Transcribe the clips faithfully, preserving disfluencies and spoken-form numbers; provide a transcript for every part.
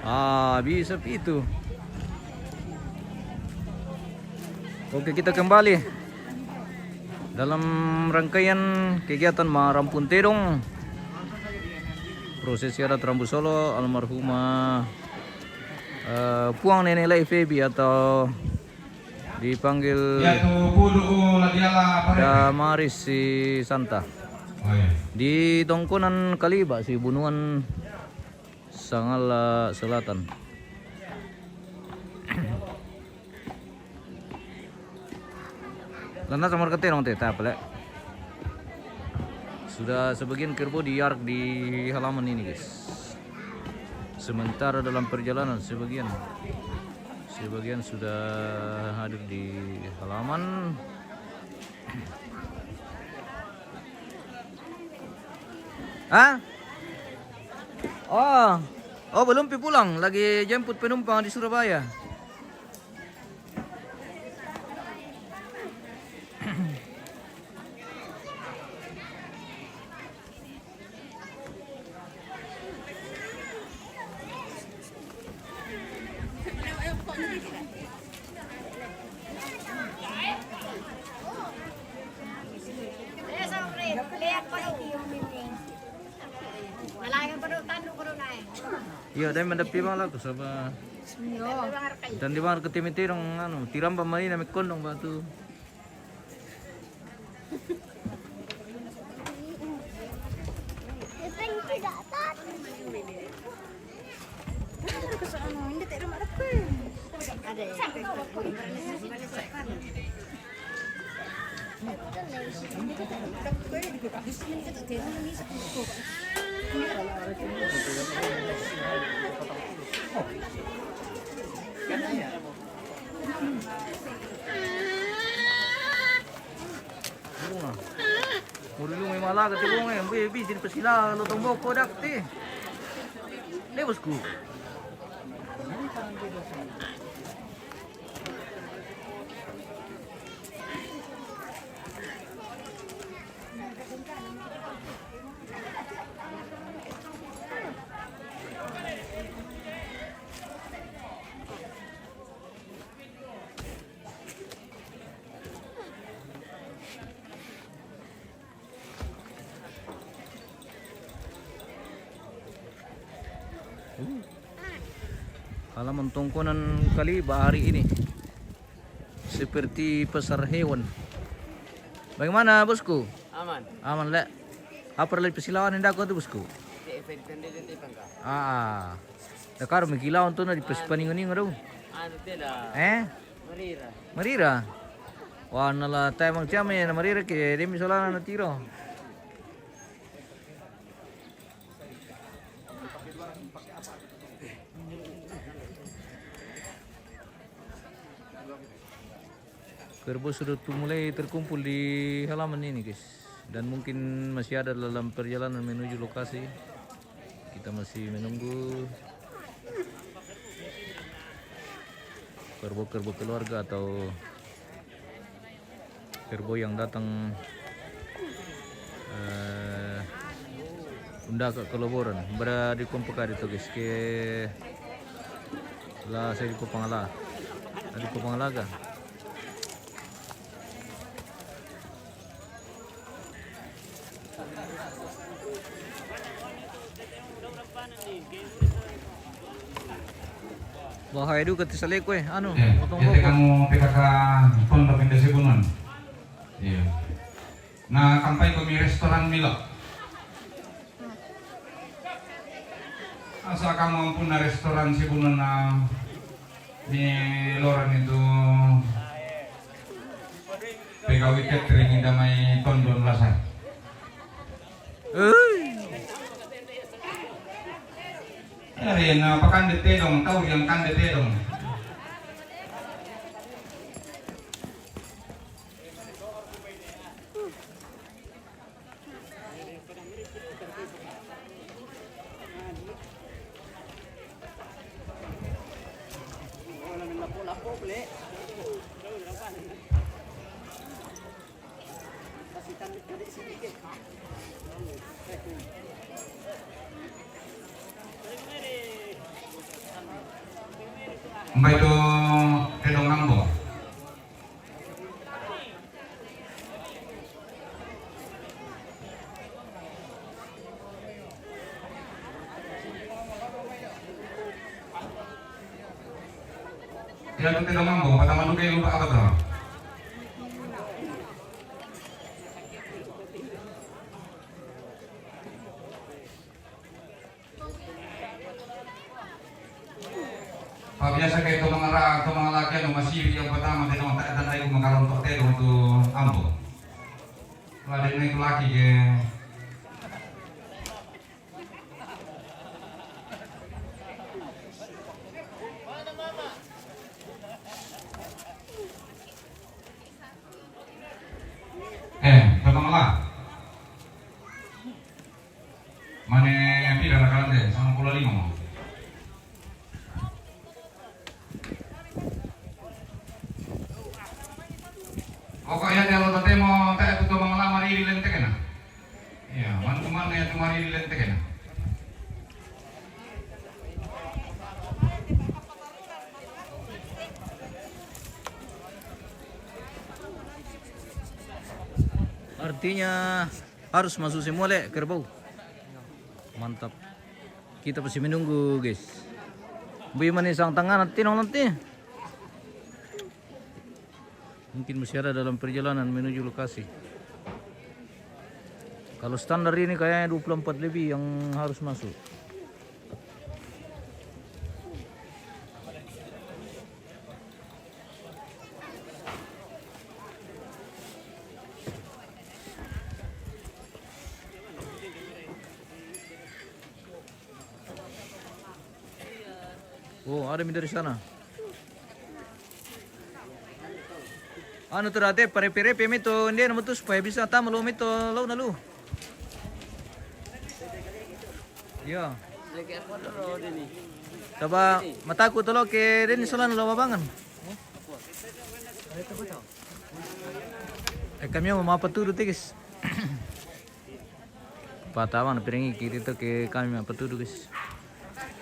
Ah, bisa pi itu. Oke, kita kembali dalam rangkaian kegiatan marampun tedong, prosesi adat Rambu Solo almarhumah, eh, Puang Nenek Lai Febi atau dipanggil Damaris si Santa. Di tongkonan Kaliba si Bunuan Sangala Selatan. Lantas nomor kete dong teta pele. Sudah sebagian kerbau diarak di halaman ini, guys. Sementara dalam perjalanan sebagian sebagian sudah hadir di halaman. Hah? Oh, oh, belum pi pulang, lagi jemput penumpang di Surabaya. Iya, dan mendapi malah aku sama. Dan di bang ke tim itu dong, anu, tiram pemain kami kondong batu. Muri lu mai malaga te bonge, mbe bi jin pesila lo tomboko dak te. Le bosku. Halaman tongkonan Kaliba hari ini seperti pasar hewan. Bagaimana, bosku? Aman. Aman, le. Apa lagi persilawan indah kau tu, bosku? Ah, dah karo mengkilau tu na di pes paningo-ningo tu. Anu tela. Eh? Marira. Marira. Wah, nala tae mang ciame na marira ke demi solana na tiro. Kerbau sudah tu mulai terkumpul di halaman ini, guys. Dan mungkin masih ada dalam perjalanan menuju lokasi. Kita masih menunggu kerbau-kerbau keluarga atau kerbau yang datang, eh, unda ka koloboran. Bara di kompaka di togis ke la saya di kopangala. Di kopangala ga. Bahaya juga ti saleko, eh, anu, potong rokok. Kamu P K K Pondok Indah Sibunon. Iya. Na kampai ko mi restoran milo. Asa kamu ampun na restoran Sibunon na mi loran itu. Pegawai catering inda mai tondon lasa. Ui. Ari na pakande tedong, tau yang kande tedong. Mbai tu kedong ambo. Ya, tu kedong ambo, patama duke lupa apa tu? Pabiasa ke tu mangara, tu mangalaki anu masih yang pertama te dong tak tandai ku makaron tok te dong tu ambo. Lah dek nai tu laki ke. Eh, tu mangala. Mane pira na kalande? Sangang pulu lima mo. Pokok ya dia lo temo tak itu tu mangala mari di lente kena. Ya, man man ya tu mari di lente kena. Artinya harus masuk semua le kerbau. Mantap. Kita masih menunggu, guys. Bui manisang tangan nanti nong nanti. Mungkin masih ada dalam perjalanan menuju lokasi. Kalau standar ini kayaknya dua puluh empat lebih yang harus masuk. Oh, ada mi dari sana. Anu tu date, parepe-repe mi tu, nde namu tu supaya bisa tama lo mi tu, lo na lo. Iya. Saba mataku tu lo ke deni solan lo babangan. Eh, kami mau apa tu, Tigis? Patawan piringi kiri tu ke kami mapatudu, guys.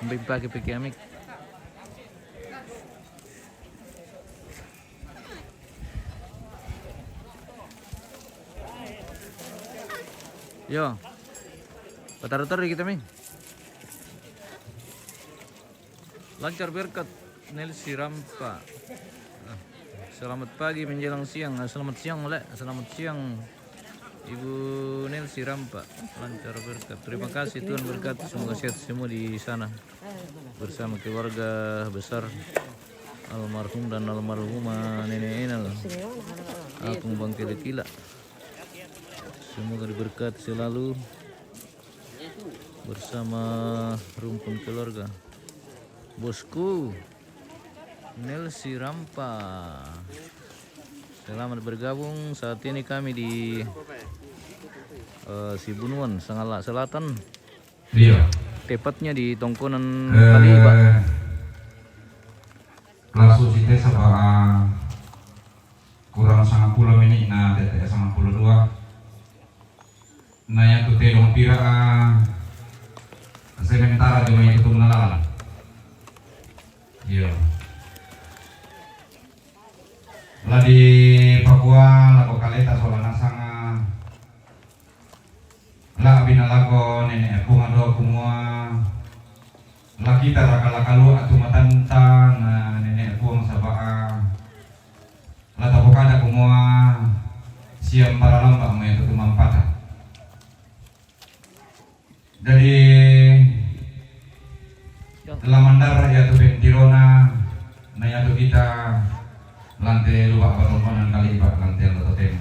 Mbing pake peke amik. Yo. Pataru-taru kita mi. Lancar berkat Nelsi Rampa. Ah, selamat pagi menjelang siang. Ah, selamat siang, Lek. Selamat siang, Ibu Nelsi Rampa. Lancar berkat. Terima kasih, Tuhan berkati. Semoga sehat semua di sana. Bersama keluarga besar almarhum dan almarhumah Nenek Enal. Akung Bangkele Kila. Semoga diberkati selalu bersama rumpun keluarga. Bosku, Nelsi Rampa. Selamat bergabung. Saat ini kami di, eh, Sibunuan, Sangala Selatan. Iya. Tepatnya di Tongkonan, eh, Kaliba. Langsung site saba, ah, kurang sangang pulo menit na tete sangang pulo dua. Na yatu tedong pira, ah, sementara cuma itu tu menalalan. Iya. La di Papua, la ko kaleta sola nasanga, la bina lako nene punga do kumua, la kita raka la kalua tu matanta na nene puang sabaa. La tapokada kumua siam paralamba mo yatu tumampata. Jadi, la mandara yatu pentirona, na yatu kita lante lupa patongkonan kali iba lante lo totemo.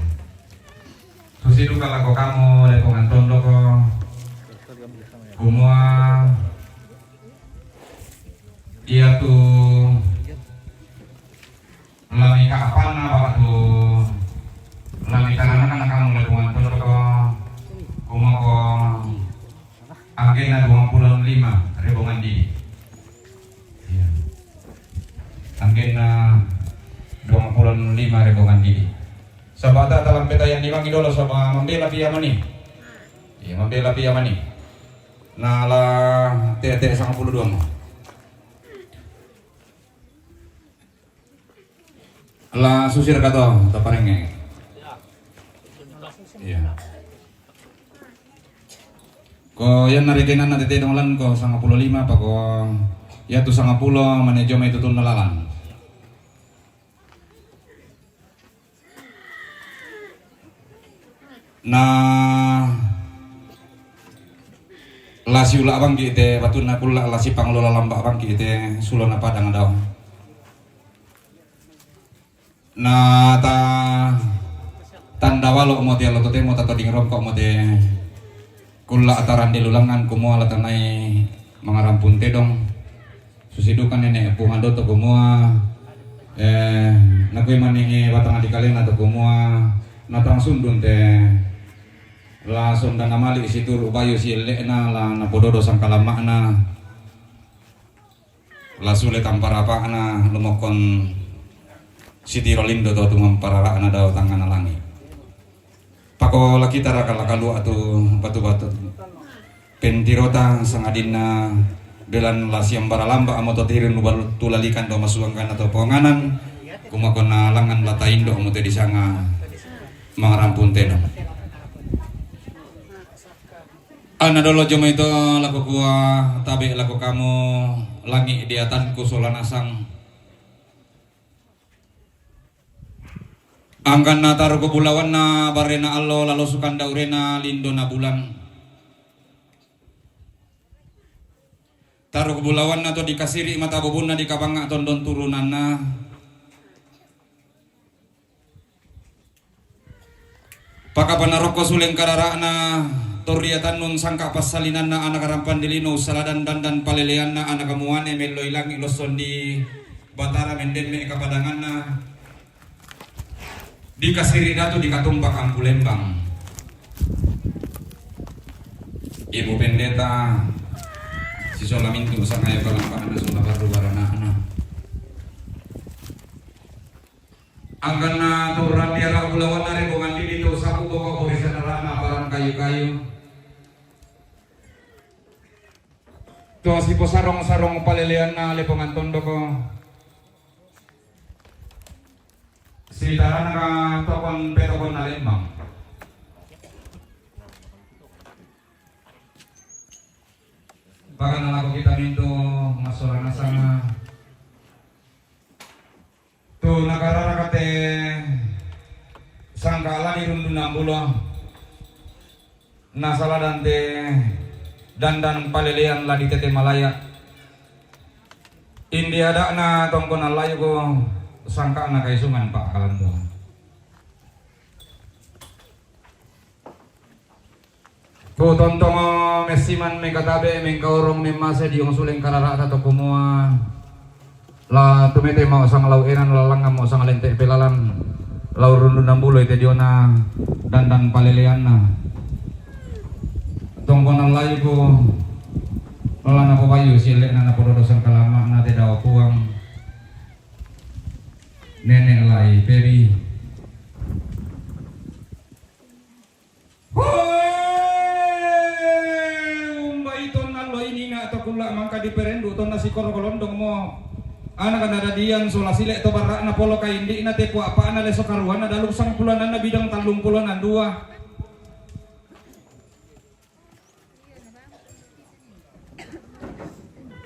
Susi duka lako kamo lepongan tondoko. Kumua yatu Lami ka apana baba tu lami tanana kana kamu lepongan tondoko kumoko anggena duang puluh lima rebongan didi. Iya. Anggena duang puluh lima rebongan didi. Sabata talam petayan di mangi dolo saba mambela pia mani. Iya, mambela pia mani. Nala tete sangang puluh dua mo. La susir kato, taparenge. Iya. Ko iyan narikinan na tete dong lan ko sangapulo lima pa ko iya tu sangapulo mane joma itu tun na lalan. Na lasi ula bangki ite, batuna kula lasi panglula lamba bangki ite, sulo na padang dau. Na ta tanda walo mo te alo to te mo ta to ding rongko mo te kula ataran de lulangan kumua la tanai mangarampun te dong. Susidukan nene pungan doto kumua, eh, nakui mani batang di kalena to kumua, na tang sundun te la sonda na mali si turu bayu si elekna la na pododo sangkalamakna. La sule tamparapakna lumokon sitiro lindo to tumampararakna dao tangana langi. Pako lakita raka lakalu atu batu-batu. Pentirota sangadinna belan la siambara lamba amo to tirin lubalu tulalikan do masuangkan atau ponganan. Kumakona langan lata indo amo to disanga mangarampun teno. Ana dolo joma ito lako kua tabe lako kamu langi di atanku sola nasang. Angkan na taru ko bulawan na barena allo lalo sukan daurena lindo na bulan. Taru ko bulawan na to dikasiri mata bubunna dikabanga tondon turunanna. Pakapanarokko suleng kararakna torriatannun sangka passalinanna anaka rampan dilino saladan dandan paleleanna anaka muane melloi langi losson di batara mendemme kapadanganna dikasiri datu dikatumpak ampu lembang. Ibu pendeta sisola mintu sangayo kalampana sola baru baranakna. Angkanna turran diala ulawan na rebongan didi to sapu boko borisan rana paran kayu-kayu. To siposarong-sarong paleleanna lepongan tondoko. Sitarana ka tokon petokon na lembang. Pakanalako kita mintu masola nasanga. Tu nakararaka te sangka alani rundu nambulo nasaladan te dandan palelean la ditete malaya. Indi adakna tongkonan layu ko sangkana kaisungan pa kalanto. Ku tontongo messiman mekatabe mengkaorong memmase diong suleng karara'ta to kumua la tumete mau sang lau enan lalangngam mau sang lente pelalan lau rundu nambulo ite diona dandan paleleanna. Tongkonan layu ku la napobayu sielle'na napododo sangkalama'na te dao puang nene' lai pebi. Hoe! Umbai tonna allo ini nga to kulla mangka diperendu tonna sikoro kolondong mo. Anak nadadian sola sile to barra'na polo kaindi'na te puapa'na leso karuanna daluk sangpulananna bidang tallung pulanang dua.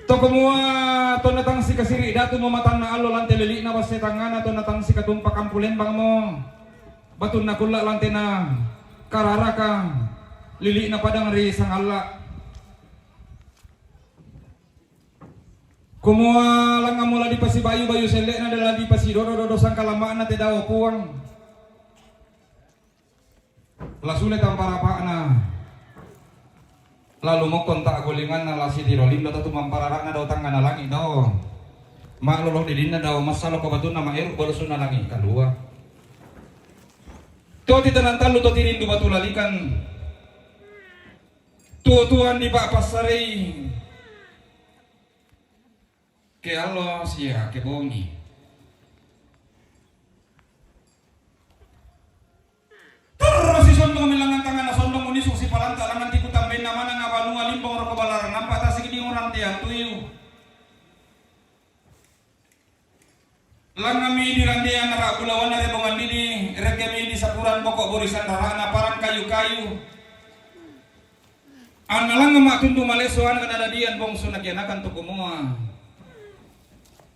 To kumua tonna tang sikasiri datu mo matanna allo lante lili'na basse tangngana tonna tang sikatumpa kampu lembang mo. Batunna kulla lantena kararaka lili'na padang ri sangalla. Kumua langnga mula dipasibayu-bayu selle'na dela dipasidodo-dodo sangkalama'na te dao puang. La sule tamparapa'na. Lalu mokkon ta golinganna la sitiro lindo tatu mamparara'na dao tangngana langi dao. Ma'lolo didinna dao massalo ko batunna maeru balo sunna langi kalua. To titenang tallu to tirindu batu lalikan. Tuo-tuoan dipa'passarei. Ke allo sia ke bongi. Terro sisondong milangan tangana sondong unisuk sipalanta langan tiku tambenna manang abanua limbong roko balaran nampa tasik di orang tiang tuyu. Langngami di randean ara bulawanna rebongan didi, rekkemi di sapuran boko borisan rarana parang kayu-kayu. Anna langnga ma'tundu maleso anna nadadian bongsu nakianakan tu kumua,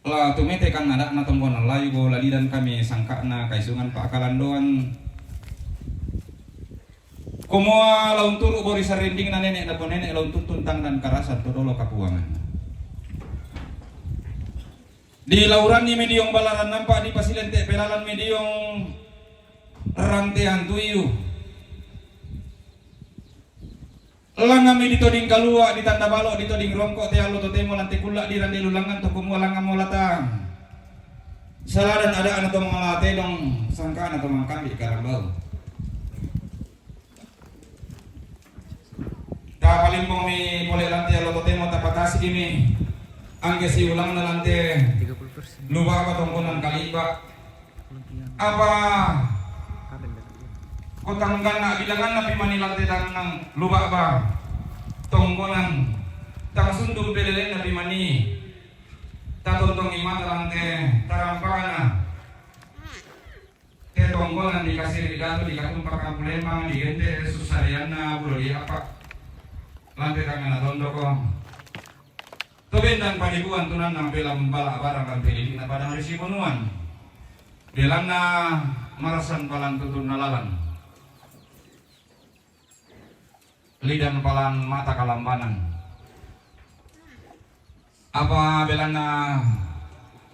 la tumete kang ada'na tongkonan layu, bo lalidan kami sangka'na kaisungan pa'kalandoan. Kumua la unturu borisan rindingna nene' na ponene' la untuntun tang dan karasan to dolo kapuangan. Dilauranni mi diong balaran nampa dipasilente pelalan mi diong rantean tuyu. Langngami ditoding kalua, ditanda balo, ditoding rongko, te allo totemo lante kulla dirande lulangan to kumua langngammo latang. Saladan ada'na to mangala tedong, sangka'na to mangkambi karambau. Tapalimbongmi pole lante allo totemo tapatasi'mi angge siulangna lante luba'ba tongkonan kali'ba. Apa kotangganna bilanganna pi mani lante tangnang luba'ba tongkonan tang sundung pelelenna pi mani tatontongi mata lante tarampana. Te tongkonan dikasiri datu dikatumpakang kulembang digente susarianna bulo diapa. Lante tangngana tondoko. To bendang panikuan tunannang pela mbala barang rampe lili'na padang risibonuan. Belanna marasan palang tutunna lalan. Lidan palang mata kalambanan. Apa belanna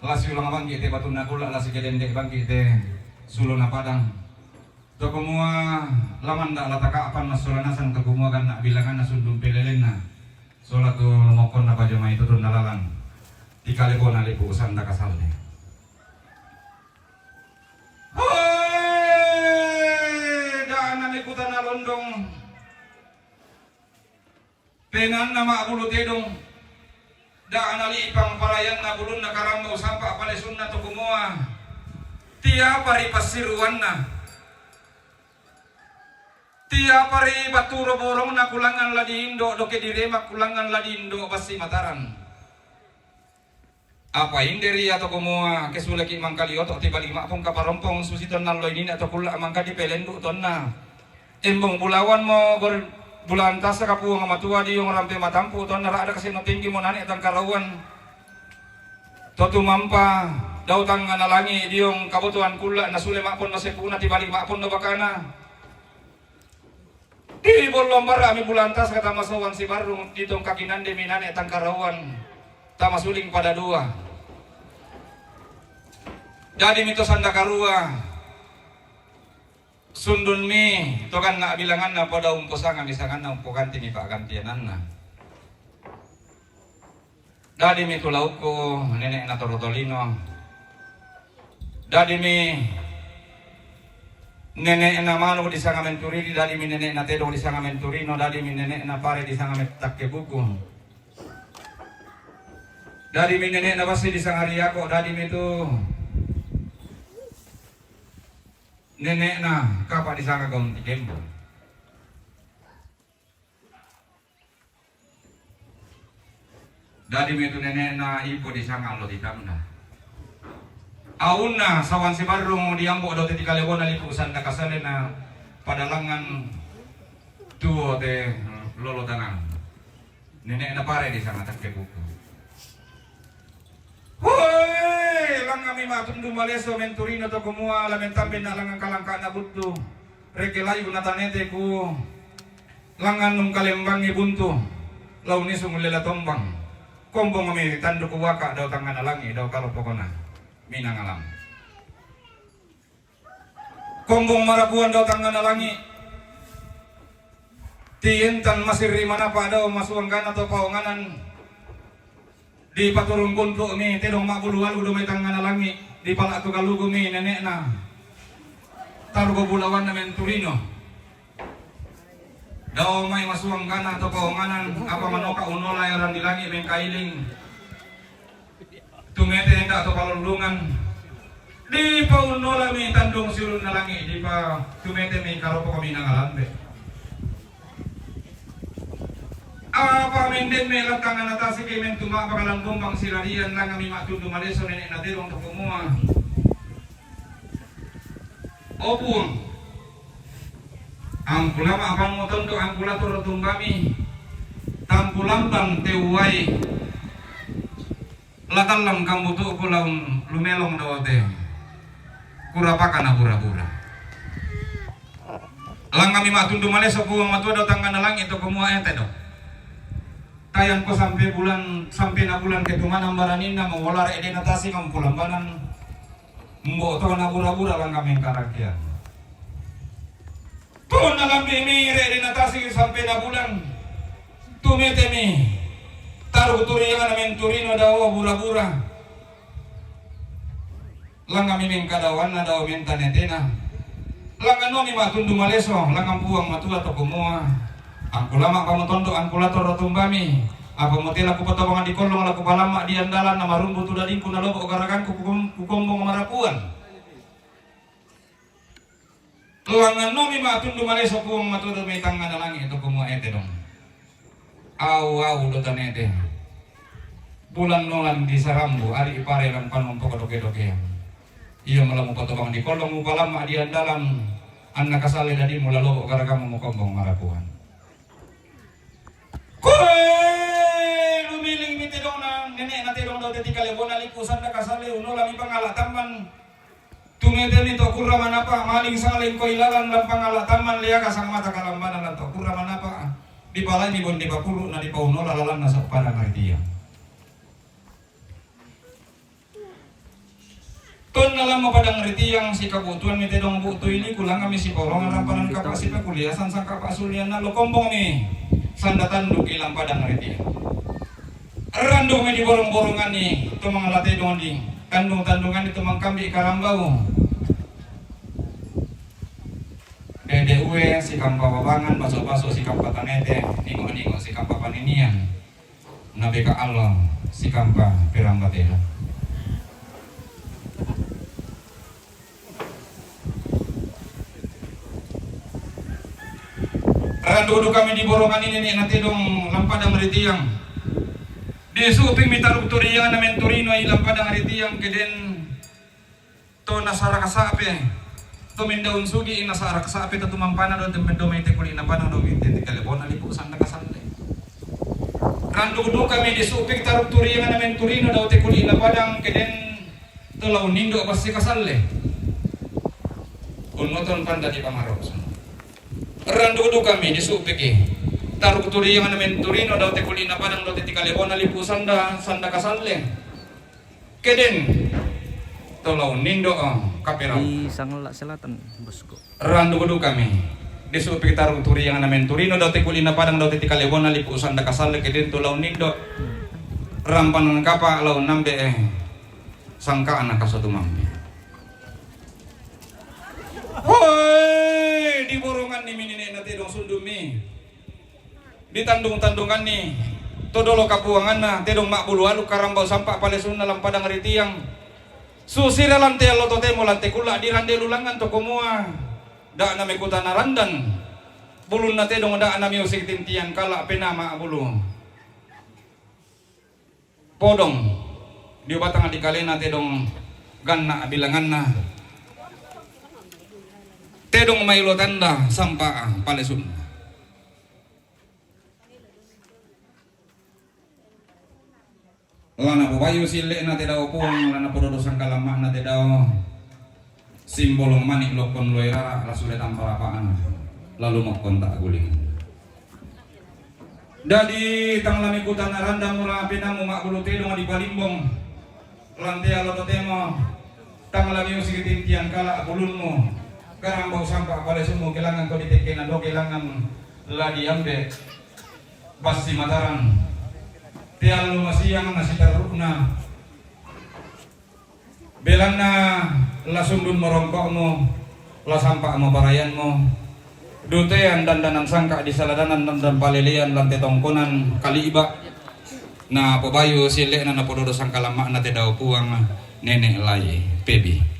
la siulang bangki te batunna kulla, la sikedende bangki te sulona padang. To kumua la manda la taka'pan massola nasang to kumua ganna bilanganna sundung pelelenna. Sola tu mokonna pajamai tutunna lalang. Tikalebona lepu sanda kasalle. Hoe! Da'na mekutana londong. Penanna ma'bulu tedong. Da'na li'pang palayanna bulunna karambau sampa palesunna to kumua. Tiapa ri passiruanna. Tiapa ri baturo borongna kulangan la diindo doke direma kulangan la diindo bassi Mataram. Apa inde ria to kumua, kesuleki mangka lioto tibali ma'pong kaparompong susi tonna loi nina to kulla mangka dipelendu tonna. Embong bulawan mo gor-, bulan tasa kapuang matua diong rampe matampu tonna ra'da kaseno tinggi mo nane tangkarauan. To tumampa dau tangngana langi diong kabutuhan kulla nasule ma'pon no sepuna tibali ma'pon no bakana. Di bollo mara'mi bulan tasa tama sowan sibarrung ditongkaki nande mi nane tangkarauan tama suling pada dua. Dadi mi to sanda karua sundun mi to ganna bilanganna pada umposanga mi sanganna umpoganti mi pa'gantiananna. Dadi mi tu laukku nene'na Toro Tolino. Dadi mi nene'na Manu disanga Menturidi, dadi mi nene'na Tedong disanga Menturino, dadi mi nene'na Pare disanga Takke Buku. Dadi mi nene'na Bassi disanga Riako, dadi mi tu nene'na Kapa disanga Gaunti Kembo. Dadi mi tu nene'na Ipo disanga Allo Titanda. Aunna sawan sibarrung diambo dau teti kalebona lipu sanda kasalena padalangan tuo te lolo tanang. Nene'na Pare disanga Takke Buku. Hoe, langngami ma'tundu maleso Menturino to kumua la mentambe na langngan kalangka'na buttu. Reke layu na tanete ku langngan nung kalembangi buntu. Lau nisung lela tombang. Kombong mi tandu kuwaka dau tangngana langi dau kalo pokona. Minang alam. Kombong marabuan dao tangngana langi'. Tientan masirri manapa' dao masuanggana to paonganan. Dipaturung buntu'mi tedong ma'bulu alu do mai tangngana langi'. Dipala'tu kalugumi nene'na Tarugo bulawanna Menturino. Dao mai masuanggana to paonganan, apa manoka unnolai orang di langi' mengkailing. Tumete enda to palollungan. Dipaunnolami tandung siulunna langi', dipa-, tumetemi karopokomi nangalambe. Apa mendemme lattangana tasike mentu ma'bakalan bombang silarian langami ma'tundu maleso nene'na tedong to kumua. O Puang, angkulama' pangutondu', angkulator tumbami, tampulamban teuwai, latallang kambutu'ku laung lumelong dote, kurapakana bura-bura. Langngami ma'tundu maleso Puang Matua dao tangngana langi' to kumua ete do. Tayangko sampe bulan, sampe na bulan ketumanan baraninna mawolare' de' natasi mampulambanan. Mbo' tona bura-bura langngami karakean. Tona lambi' mire' de' natasi sampe na bulan. Tumetemi. Taru turiangana menturino dao bura-bura. Langngami mengkadawanna dao mentanetena. Langngannomi ma'tundu maleso, langngan Puang Matua to kumua. Angkulama' pamotondo, angkulator tumbami. Apa mutela kupatobang di kollong la kupalamma' di andalan na marumbu tu dadingku na lobo' garagangku kukom-, kukombong marapuan. Langngannomi ma'tundu maleso Puang Matua dao mai tangngana langi' to kumua ete dong. Au-au do tanete. Bulan nolan di sarambu, ari' pare lan panong poko doke-dokean. Iya mala mupatobang di kollong mupalamma' di andalan, anna kasalle dadimmu la lobo' garagammu mukombong marapuan. Koe lumiling mi tedong na nene'na tedong dao te tikalebona lipu sanda kasalle unnola mi pangala' tamman. Tumetemi to kurra manapa', maling sangale' ko ilalan lan pangala' tamman leaka sangmata kalambanan lan to kurra manapa'. Dipalai mi bondi pakulu' na dipaunnola lalanna sa padang ritiang. Tonna lamma padang ritiang sikabu'tuan mi tedong bu'tui liku langngami siporongan rampanan kapa' sipakuliasan sangkapa' sulianna lo kombong mi sanda tanduki lan padang ritiang. Randung mi diborong-boronganni to mangala tedong di tandung-tandunganni to mangkambi' karambau. Dede' uwe sikampa babangan, baso-baso sikampa tanete, ningo-ningo sikampa paninian. Nabeka' allo sikampa perambatena. Randu dukami diboronganni nene'na tedong lan padang ritiang. Disu'pi mi taruk turiangana menturino i lan padang ritiang keden to nasaraka sa'pe, to mendaun sugi nasaraka sa'pe to tumampana do, to mendao mai te kuli'na padang do minte te kalebona lipu sanda kasalle. Randu dukami disu'pi taruk turiangana menturino dao te kuli'na padang keden to la unnindo' bassi kasalle. Unnoton panda di pamaroso. Randu dukami disu'piki taruk turiangana menturino dao te kuli'na padang dao te tikalebona lipu sanda, sanda kasalle. Keden to la unnindo' kaperau. Di Sangella' Selatan, bosku. Randu dukami disu'piki taruk turiangana menturino dao te kuli'na padang dao te tikalebona lipu sanda kasalle keden to la unnindo'. Rampanan kapa' la unnambe'e sangka'na kaso tumambi. Hoi, diboronganni mi nene'na tedong sundummi. Ditandung-tandunganni to dolo kapuanganna, tedong ma'bulu alu karambau sampa' palesunna lan padang ritiang. Susira lan te allo totemo lan te kulla' dirande lulangngan to kumua, da'na mekutana randan. Bulunna tedong da'na miusik tintian kala' penaa ma'bulu. Podong dio batang di kalena tedong ganna' bilanganna. Tedong mailo tanda sampa' palesunna. La napobayu sille'na te dao Puang, la napododo sangkalamma'na te dao. Simbolong mani' lokkon loe rara', la sule tampa rapa'na, lalu mokkon ta'guling. Dadi tang la mekutana randan mula penammu ma'bulu tedong dipalimbong lan te allo totemo, tang la miusik tintian kala' bulunmu, karambau sampa' palesummu kelangan ko ditekkena do kelangan la diambe' bassi Mataram. Te allo masiang na sitarru'na. Belanna la sundun morongko'mu, la sampa' moparayanmu. Dutean dandanan sangka' di saladanan dandan palelean lan te tongkonan kali'ba'. Napobayu sille'na napododo sangkalamma'na te dao Puang nene' lai pebi.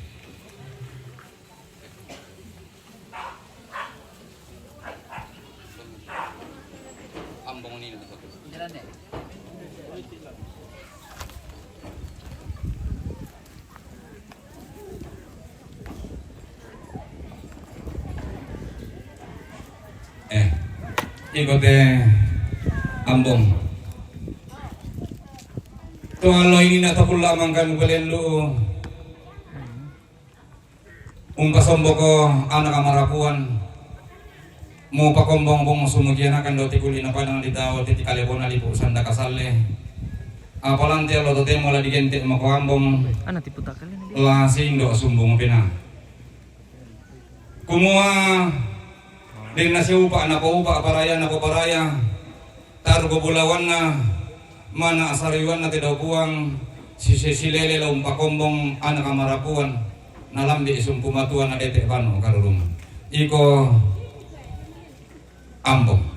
Iko te Ambong. To allo ini na to kulla mangkan pelellu. Umpasomboko ana kamarapuan. Mupakombong-bong sumugianakan do ti kuli na padang di tau ti kalebona lipu sanda kasalle. Apalan ti allo totemo la digente mako Ambong. Ana ti putakali na dia. La sindo sumbung pina. Kumua, den nasiupa na paupa paraya na paparaya, taru bulawanna, mana asariwanna te dau Puang, sise silele la umpakombong ana kamarapuan, nalambi sumpu matua na dete panu karurungan. Iko Ambong.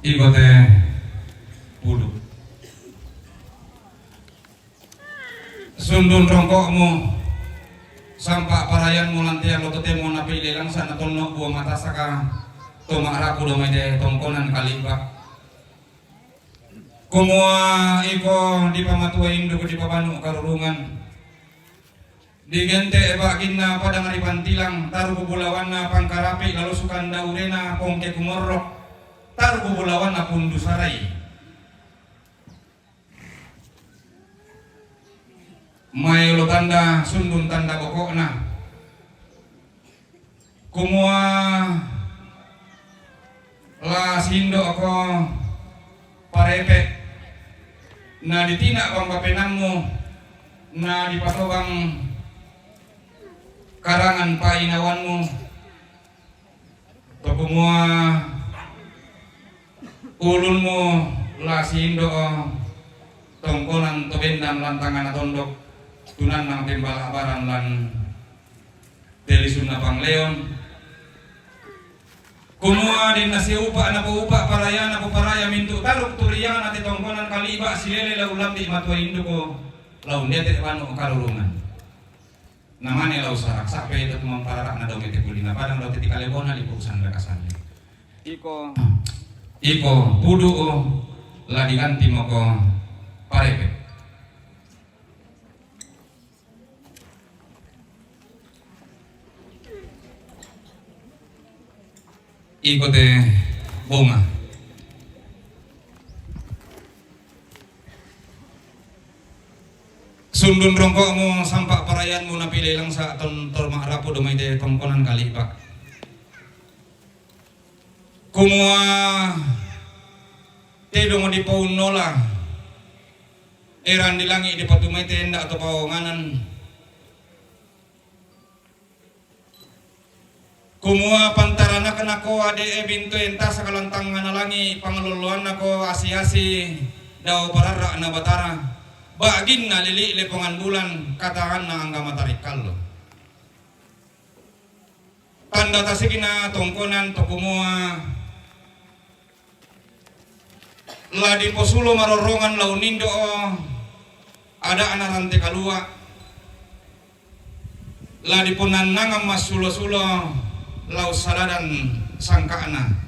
Iko te Pudu. Sundun rongkokmu, sampa parayanmu lantian lo totemo napile langsa na tonno bua matasaka, to ma'rapu do mai te tongkonan kalimba. Kumua iko dipamatua induku dipabanu karurungan. Digente ba'ginna padang ripantilang, taru bulawanna pangkarapi lalu sukan daurena pongke kumorrok, taru bulawanna pundu sarai. Mai lo tanda sundun tanda bokokna. Kumua la sindo ako parepe, na ditina bang bapenammu, na dipatobang karangan painawanmu. To kumua ulunmu la sindo tongkonan to bendan lantangana tondok, tunannang pembalabaran lan telisunna pangleon. Kumua den nasiupa na paupa paraya na paparaya mintu taruk turiana te tongkonan kaliba silele la ulambi matua induko la undete panu karurungan. Namane lau sarak sape itu mamparara na dau mete kulina padang dau teti kalebona lipu sanda kasali. Iko, iko Pudu o la diganti moko parepe. Iko te Bonga. Sundun rongkokmu sampa parayanmu napile langsa ton tor ma'rapu do mai te tongkonan kaliba. Kumua tedong dipaunnola eran di langi dipatumaite enda to pawanganan. Kumua pantaranakna ko ade'e bintu enta sakalantangnga na langi pangalolloanna ko asi-asi dao pararra'na Batara, ba'ginna lili' lepongan bulan kataanna angga matari kallo. Tanda tasikna tongkonan to kumua La diposulo marorrongan lau nindo o ada'na rante kalua, la diponannangan massulo-sulo lau saladan sangka'na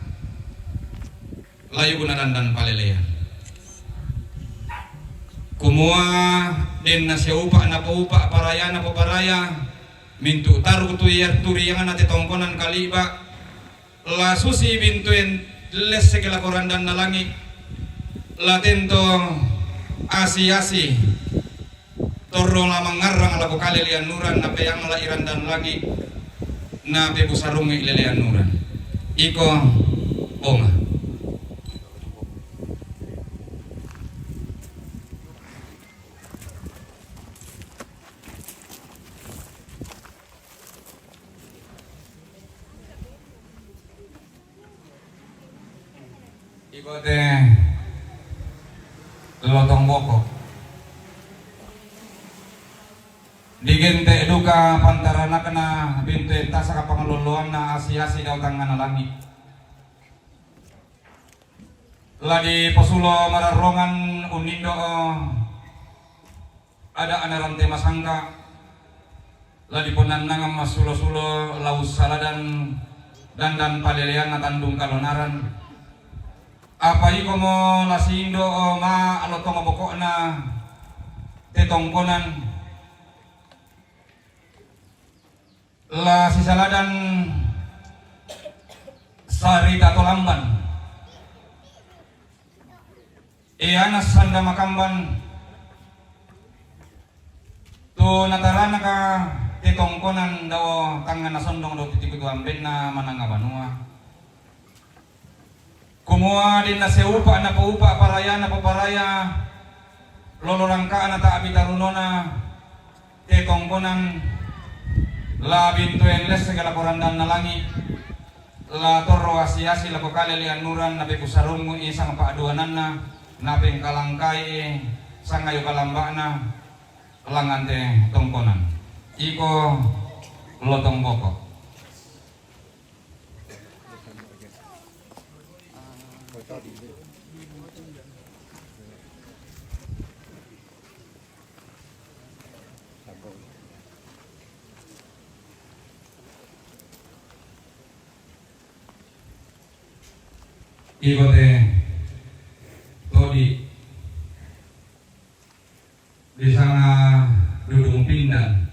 layugna dandan palelean. Kumua denna siaupa napoupa paraya napoparaya mintu' taru tu iya turiangna te tongkonan kaliba, la susi bintuen lesseki lako randanna langi', la tento asi-asi torro la mangngarrang lako kale liannuran, napeang la irandan langi', napebusarungngi leleannuran. Iko Bonga. Iko te Lotong Boko. Digente' duka pantaranakna bintuen tasaka pangalolloanna asi-asi dao tangngana langi'. La diposulo mararrongan unnindo o ada'na rante masangka, la diponannangan massulo-sulo lau saladan dandan paleleanna tandung kalonaran, Apa iko mo la sindo o ma lo tongo boko'na te tongkonan, la sisaladan sarita to lamban. E ana sanda makamban, tu nataranaka te tongkonan dao tangnga nasondong do titiku tu ambenna mananga banua. Kumua den naseupa napoupa paraya napoparaya lolo rangkana ta'bi tarunona te tongkonan, la bintoen lessega lako randanna langi, la torro asi-asi lako kale lianuran, napekusarungngi sangpa'duananna, napengkalangkai sangayo kalamba'na langan te tongkonan. Iko lotong boko. Iko te todi disanga dudung pindan.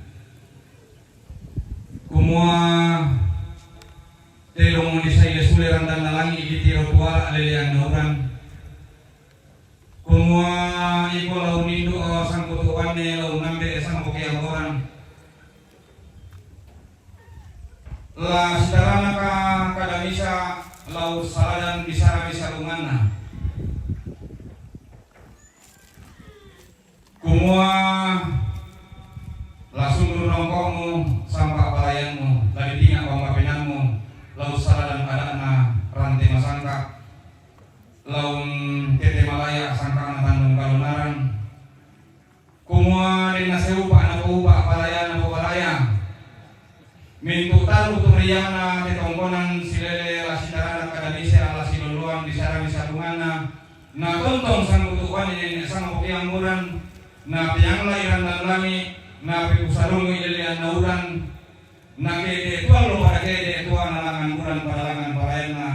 Kumua te longo ni saile sule randanna langi' ditiro tuara lelean nauran. Kumua iko lau nindu o sangkutu' banne lau nambe' sangko keamboran. La sitaranaka kada misa lau saladan bisara-bisarunganna. Kumua la sundur nongko'mu sampa' balayanmu, la ditinga' bamba penammu, lau saladan ada'na rante masangka, laun tete malaya sangka'na tandung kalonaran. Kumua den naseupa napoupa paraya napoparaya. Mintu' taru tu riana te tongkonan silele la sitarana kada mise la siloloan bisara-bisarunganna, na tontong sanggutu' bani nene' sangko keamboran, na peangla'i randan langi', na pekusarungi lelean nauran, na kede tuallo pada kede tuana langan bulan pada langan parayanna,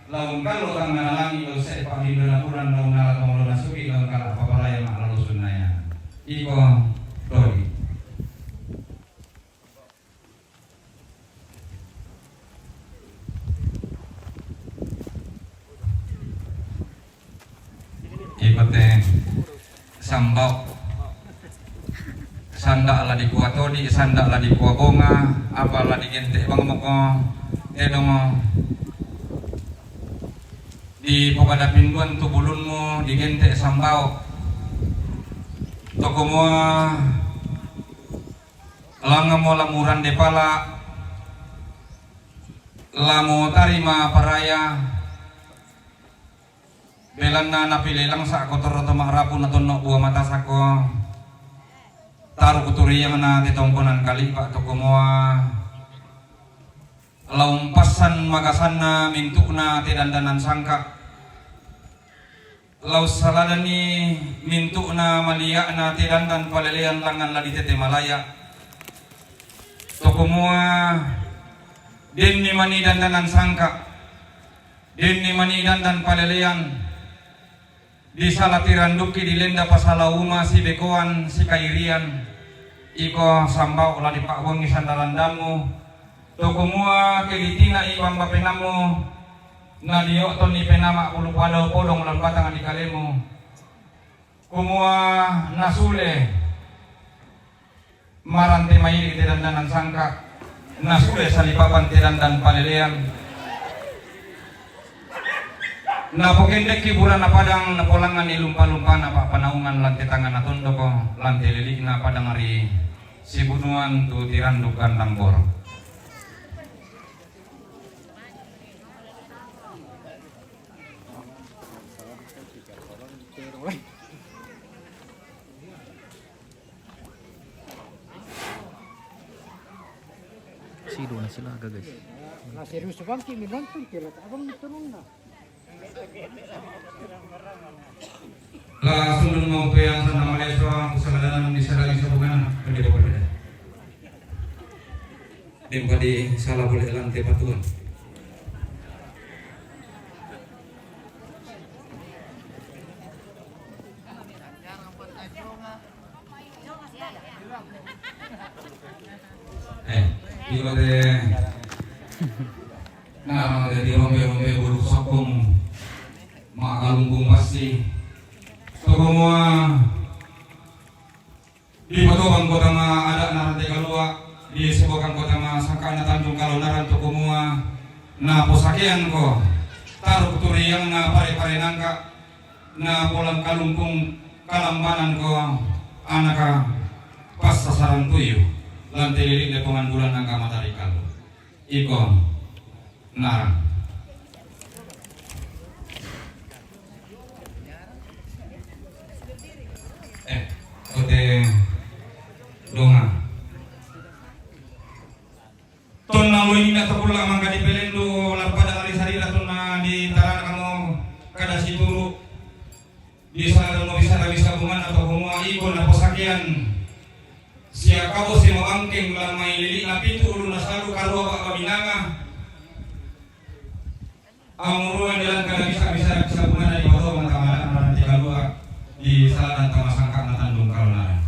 laun kallo tangngana langi' lau se'pa' lindo nabulan laun nala tonglo nasuki laun kala paparaya ma'lalu sunnaya. Iko todi. Iko te sambao'. Sanda' la dikua todi, sanda' la dikua bonga, apa la digente' bang moko tedongo. Dipokada pinduan tu bulunmu digente' sambao'. Tokomoa Langamo la murande pala, la mutarima paraya, belanna napilelangsa' ko torro to ma'rapu natonno' bua matasako, taru kuturiangna te tongkonan kalipa' tokomoa, la umpassan magasanna mintu'na te dandanan sangka'. La ussaladanni mintu'na malia'na te dandan palelean langngan la ditete malaya. Tokomoa denni mani dandanan sangka', denni mani dandan palelean, disala tirandukki dilenda pasala uma sibekoan sikairian, iko sambao' la dipa'buangi sandalandammu, Tokomoa ke ditina'i bamba penammu, na dio'tonni penama' bulu padao podong lan batang di kalemu. Kumua nasule marante mairi te dandanan sangka', nasule salipapan te dandan palelean. Napokendekki burana padang, napolangnganni lumpa-lumpana pa'panaungan lan te tangngana tondoko, lan te lili'na padang ri Sibunuan tu tiranduk gandang boro. Sido na sila aga, guys. Na serius bangki minonton, kira abang turun na. La sundun mau peyang sana maleso, aku saladanan di sarang sabungan, pede pede. Dempa di salah boleh lantai patuan. Eh, iko te. Nah, mang te di rombe-rombe bulu sokong. Makalungkung pasti. Toko mua. Di Patobang kota ma ada na rante kalua, di Sebokan kota ma sangka na Tanjung Kalonaran toko mua, na posakean ko, taruk turiang na pare-pare nangka, na polang kalungkung kalambanan ko, anaka pas sasaran tuyu, lante lili lepongan bulan nangka matari kalu. Iko. Nah. Eh, kote donga. Tonna luina tapulla mangka di pelendu larpada ari sarira tonna di tarana kamo kada situru. Bisa mo bisa bisa bungan atau kumua iko na posakean. Sia kabo si mabangkeng la mai lili na pitu ulu na salu karua ba paminanga. Amuruan dalam kada bisa bisa bisa bungan di Patobang tamara na rante kalua di salah dan tamasangka na Tanjung Kalonaran.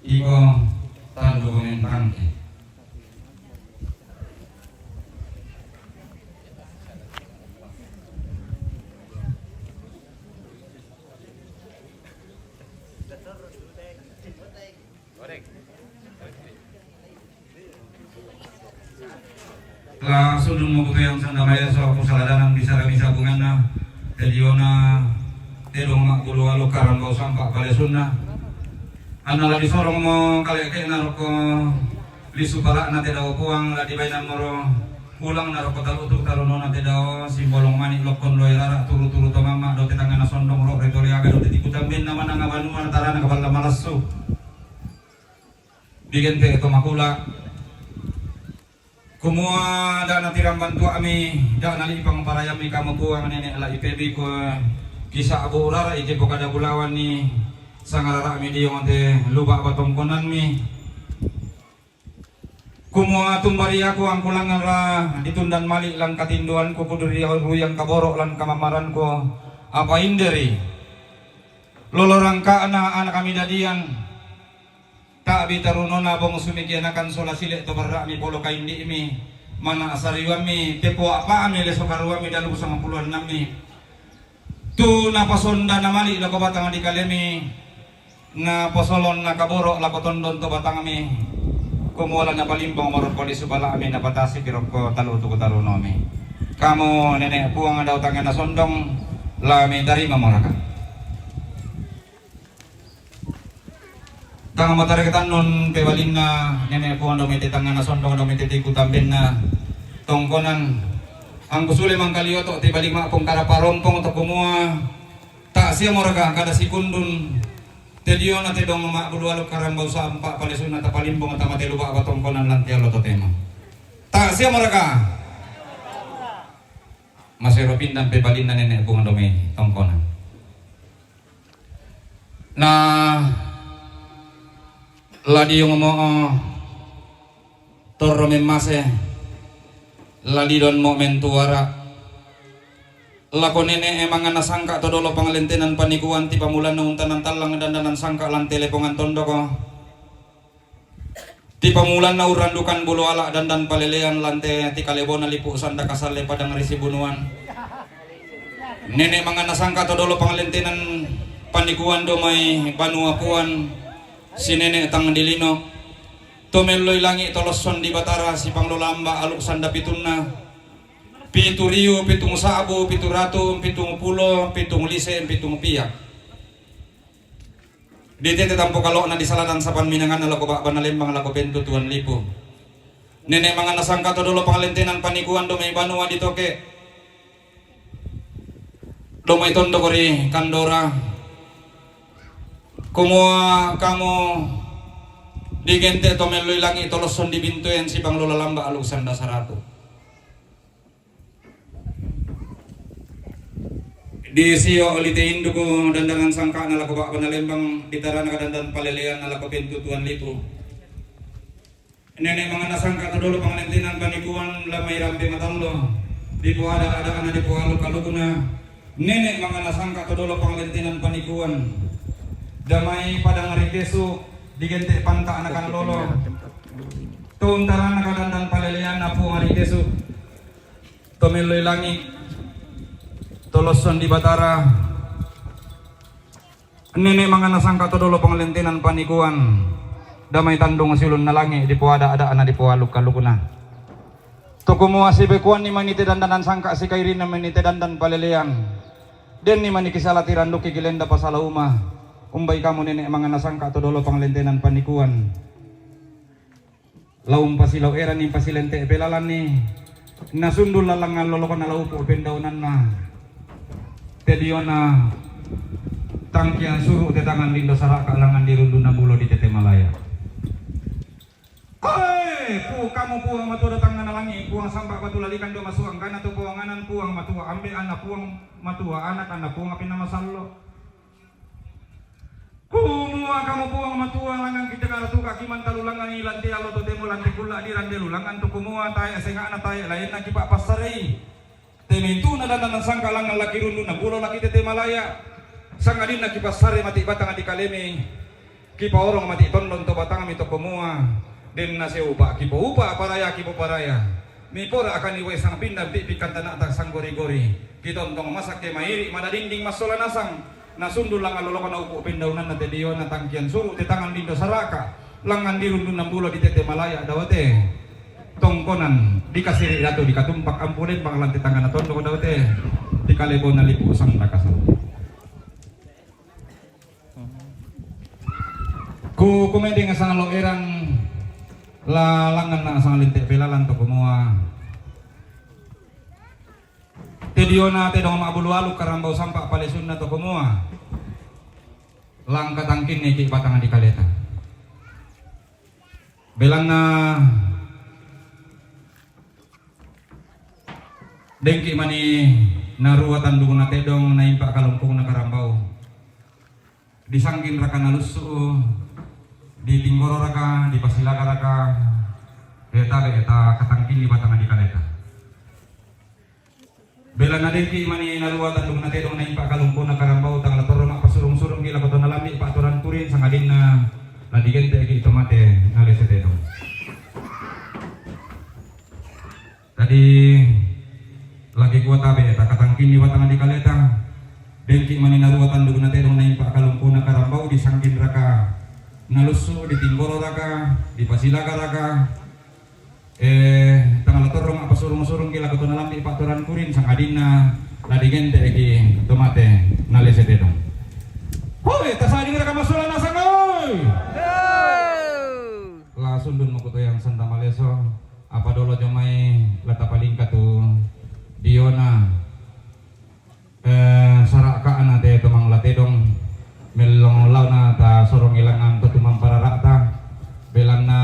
Iko Tanjung Mentangke. Langsung dulu mau yang sanda maya so aku saladanan bisa bisa bunganna. Jadi ona tedong mak bulu alu karang bau sampak bale sunna. Anna lagi sorong mo kale kena roko. Lisu pala'na te dao Puang, la dibaina moro, pulang na roko talutuk tarunona te dao, simbolong mani lokkon doe rara, turu-turu to mamma, do te tangana sondong ro, reto liaga, do te tiku tambenna mananga banua, tarana kaballa malassu. Digente to makula. Kumua da na tiramban tuami, da na lipang parayami kamu Puang nene la ipebi ko, kisa abu urara ike pokada bulawan ni, sangarara mi diong te luba batongkonanmi. Kumua tumbari aku angkulangan ra ditundan mali lan katinduanku kuduri ruyang kaboro lan kamamaranku apa inderi. Lolo rangkana anak kami dadian. Ta'bi tarunona bong sumikianakan sola sile to barra'mi polo kaindi'mi. Mana asariwammi tepo apa'mi leso karuammi dalu sangapuluan nammi. Tu napasonda namali lako batang di kalemi. Napasolon nakaboro lako tondon to batangmi. Kumua la napalimbong marokko di subala'mi napatasi ki rokko talu tuku tarunomi. Kamu nene Puang dau tangana sondong lami tarima moraka. Tang matare ketannon pebalinna nene Puang do mete tangana sondong do mete tiku tambenna tongkonan. Angku sule mangkalioto te bali ma'pung kara parompong to kumua. Ta sia moraka kada sikundun. Te diona te dong ma'bulu alu karambau sampa pale sunna tapalimbong tama telu ba batongkonan lan te allo totemo. Ta sia moraka. Masero pindan pebalinna nene Puang do me tongkonan. Na la diong mo torro memmase la didon mo mentuara lako nene e mangana sangka to dolo panglentenan panikuan ti pamulanna untanan tallang dandanan sangka lan telepongan tondoko. Ti pamulanna urrandukan bulu ala dandan palelean lante ti kalebona lipu sanda kasalle padang ri sibunuan. Nene mangana sangka to dolo panglentenan panikuan do mai banua puan si nene tang dilino. To melloi langi to losson di batara si panglolamba aluk sanda pitunna. Pitu riu, pitung sa'bu, pitu ratu, pitung pulo, pitung lise, pitung piak. Ditete tampo kalo'na di saladan sapan minanganna lako ba'bana lembang lako pentu tuan lipu. Nene mangana sangka to dolo panglentenan panikuan do mai banua ditoke. Do mai tondoko ri kandora. Kumua kamu digente to melloi langi to losson di bintoen si panglola lamba aluk sanda saratu. Di sio oli te induku dandanan sangkana lako ba'bana lembang di tarana kadandan paleleanna lako pentu tuan lipu. Nene mangana sangka to dolo pangalentenan panikuan lamai rampe matallo. Di puada ada ana di pualu kalukuna. Nene mangana sangka to dolo pangalentenan panikuan. Damai padang ri kesu. Digente' panta' na kalolo. Tuntarana kadandan paleleanna Puang ri Yesu. To melloi langi', to losson di Batara. Nene' mangana sangka' to dolo panglentenan panikuan. Damai tandung siulunna langi' dipoada-ada'na dipoaluk-alukna. To kumua sibekuanni mani te dandanan sangka' sikairinna mani te dandan palelean. Denni mani kisala tirandukki gilenda pasala uma. Umbai kamu nene' mangana sangka' to dolo panglentenan panikuan. La umpasilau eranni pasilente' pelalanni, nasundul lallangngan lolokna la upu' pendaunanna. Te diona tangkian suru' te tangan lindo saraka' langngan dirundunna bulo di tete malaya. Hoi, pu-, kamu Puang Matua datangnga langi', Puang sampa' batu lalikan dio masuang kana tu Puanganan Puang Matua, ambe' anna Puang Matua, anak anna Puang apinna masallo'. Kumua kamu Puang Matua langngan kitegara tuka kimantalu langngan ilante allo totemo lante kulla' dirande lulangngan tu kumua tae' senga'na tae' laenna kipa'passarei. Te mentuna dandan sangka' langngan laki rundu' nabulo laki tete malaya. Sangadinna kipassare mati' batang di kalemi. Kipaorong mati' tondon to batangmi to kumua. Denna seupa' kipoupa' paraya kipoparaya. Mipora akani wae sangpinda pi'pi kantana'ta sanggori-gori. Kitontong masakke mairi' madadinding massola nasang. Nasundul langngan lolokna upu' pendaunanna te diona tangkian suru' te tangan lindo saraka'. Langngan dirundunna bulo di tete malaya dawate. Tongkonan dikasiri' datu dikatumpak ampu lembang lante tangana tondok dawate. Tikalebona lipu sandaka salle. Ku kumendeng asang lo erang la langngan na asang linte' pelalan to kumua. Te diona tedong ma'bulu aluk karambau sampa' palesunna to kumua. Langka tangkinni ki' batang di kaleta. Belanna dengki' mani narua tandung na tedong naimpa' kalungkung na karambau. Disangkin raka nalussu, ditinggoro raka, dipasilaga raka, eta be eta katangkinni batang di kaleta. Belanna dengki' mani narua tandung na tedong naimpa' kalungkung na karambau tang la torro ma'pasurung-surungki lako to nalambi' pa'toran kurin sangadinna la digente'ki' to mate nalese tedong. Tadi lagi kuatabe ta katangkinni batang di kaleta. Dengki' mani narua tandung na tedong naimpa' kalungkung na karambau disangkin raka nalussu, ditinggoro raka, dipasilaga raka. Eh, tang la torro ma'pasurung-surungki lako to nalambi' pa'toran kurin sangadinna la digente'ki' to mate nalese tedong. Hoi, tasa'ding raka massola nasang oi. La sundun mako to yang santa maleso. Apa dolo jomai la tapalingka tu diona, eh, saraka'na te tomang la tedong mellong laona tasorongi langngan to tumamparara'ta. Belanna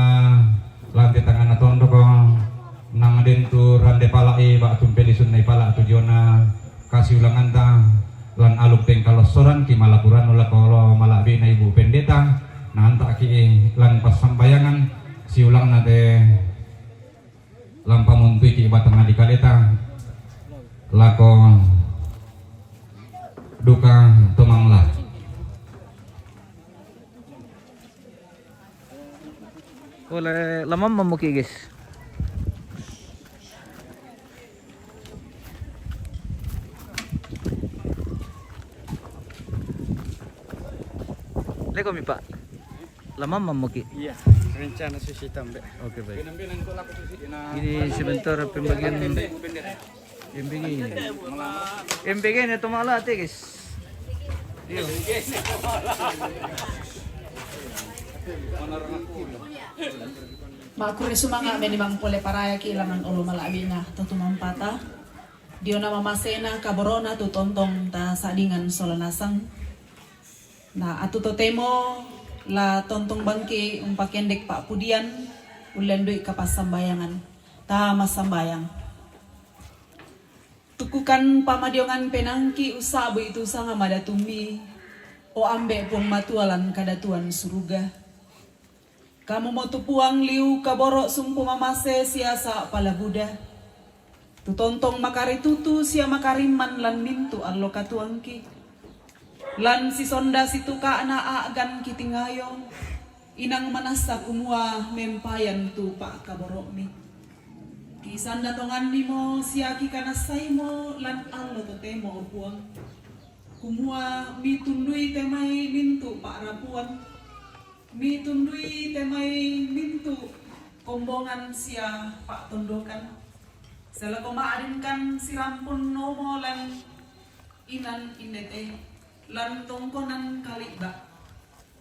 lante tangana tondoko nang den tu rande pala'i ba'tu mpelisunna pala' tu diona kasiulanganta lan aluk pengkalossoran ki malapurannu lako lo mala'bi'na ibu pendeta nanta'ki lan passambayangan siulangna te Lampamuntuiki' batang di kaleta lako duka tomangla. Pole lamamma muki, guys. Lekomi, Pak. Lamamma muki. Iya, rencana susi tambe. Oke, baik. Ini sebentar pembagian M P G ini. M P G ini tomala te, guys. Iya. Makurre sumanga' memang pole parayaki langngan olo mala'bi'na to tumampata. Diona mamasena kaborona tu tontong tasa'dingan sola nasang. Na atu totemo la tontong bangki umpakendek pa'pudian ullandui kapassambayangan. Ta massambayang. Tukukan pamadiongan penaangki ussa'bui tu sanga madatummi, o Ambe' Puang Matua lan kadatuan suruga. Kamumo tu Puang liu kaboro' sumpu mamase siasa' palabuda. Tu tontong makaritutu sia makarimman lan mintu' allo katuoangki. Lan sisonda situka'na a'gan kitingayo. Inang manassa kumua mempayan tu pa'kaboro'mi. Kisanna tonganni mo sia kikanassai mo lan allo totemo, o Puang. Kumua mitundui te mai mintu' pa'rapuan, mitundui te mai mintu' kombongan sia pa'tondokan. Sia lako ma'dinkan sirampun nomo lan inan indete, lan tongkonan kali'ba.